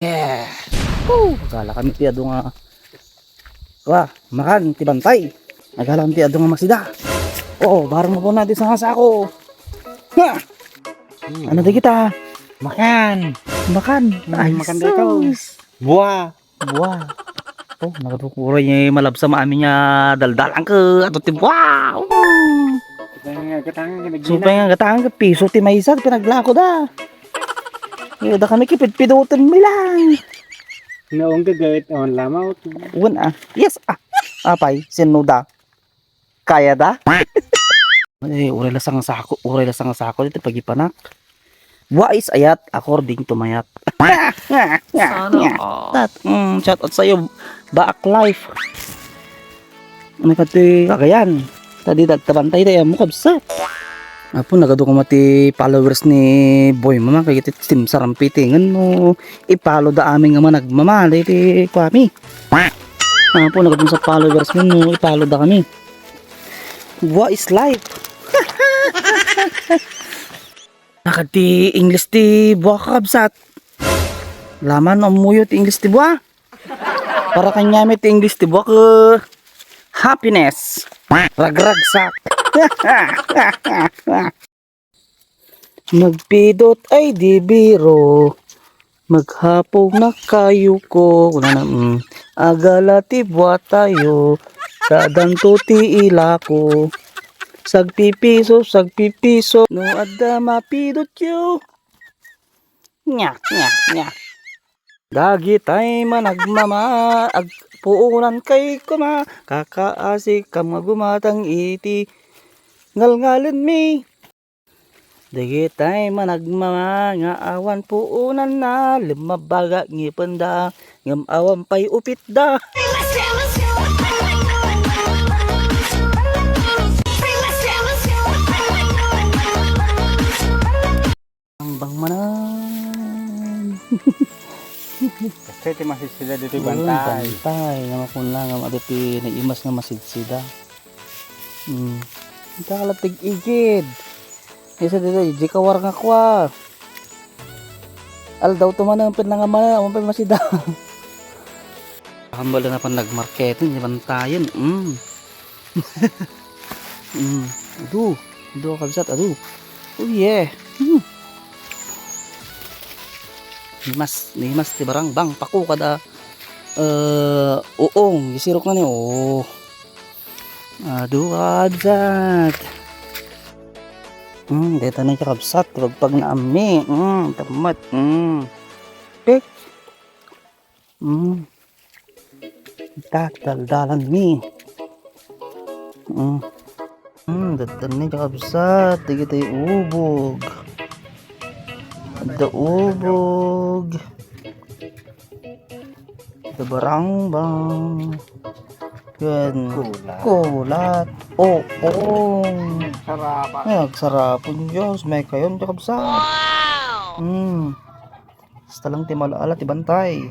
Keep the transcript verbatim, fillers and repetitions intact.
Yeah. Woo! Agala kami ti adu nga, wa, makan ti bantay. Agala kami ti adu nga masida. Oo, barang mo po natin sa sako. Ha! Ano di kita? Makan. Makan. Mm, ay, makan dito. Sus. Buwa. Buwa. Oh, nagadu-, uray nga malabsa maamin nga daldalan ka. Ato ti buwa. Supay nga gatang, gatang, piso ti maysa, pinaglako da. Iyo da kami kipidpidoten mi lang. Naong gagawit on lamaw. Wen, ah. Yes, ah. Apay, sino da? Kaya da? Eh, uray la sangasako, uray la sangasako dito pagipanak. Buwa is ayat according to mayat. Sana all. Tat, mm, shout out sa'yo, Baak Life. Ano ka ti Cagayan? Tadi dagtabantay tayo mo kabsat. Apo, nagadu ko mati followers ni Boy Mama, kay iti Team Sarampitingan no, ipalo da amin nga managmamali ti kuami. Apo, nagadu sa followers mo no, ipalo da kami. What is life? Nakad ti English ti buwa, kakabsat. Laman, umuyo ti English ti buwa. Para kanyami ti English ti buwa, ke, happiness. Ragragsak. Magpidot ay di biro. Maghapong na kayo ko. Wala na, mm. Agala ti buwa tayo. Kadanto ti ilako. Sagpipiso, sagpipiso. No adda mapidot yo. Nya, nya, nya. Dagitay managmama, agpuonan kay kuma, kakaasi kam nga gumatang iti ngalngalenmi. Dagitay managmama nga awan puonanna, lummabaga ngipenda, ngem awan pay upitda. Ang bangmanan. Kasi ti masisida dito. Uy, bantay. Bantay, nga makunla, nga adu ti naimas nga masidsida. Hmm. Ita ka lang tig-igid. Isa dito, di kawar nga kwa. Aldaw to man ang pinangamanan, awan pa masida. Hambal na pan nagmarketing, di bantayan. Mm. Mm. Adu. Adu, kabsat, adu. Oh, yeah. Hmm. Nimas, nimas ti barangbang, pako kada, eh, uong, gisirok na ni, oh. Adu, kabsat. Hmm, deta na, kabsat, pagpag na ami. Hmm, tamat. Hmm. Pek. Hmm. Ita, daldalan mi. Hmm. Hmm, daddan ni, kabsat, dagiti ubog. Adda ubog. Adda barangbang. Yan. Kulat. Kulat. Oo. Sarapan. Ay, agsarapon, Diyos. May kayon, kabsat. Wow! Hmm. Basta lang ti malaala ti bantay.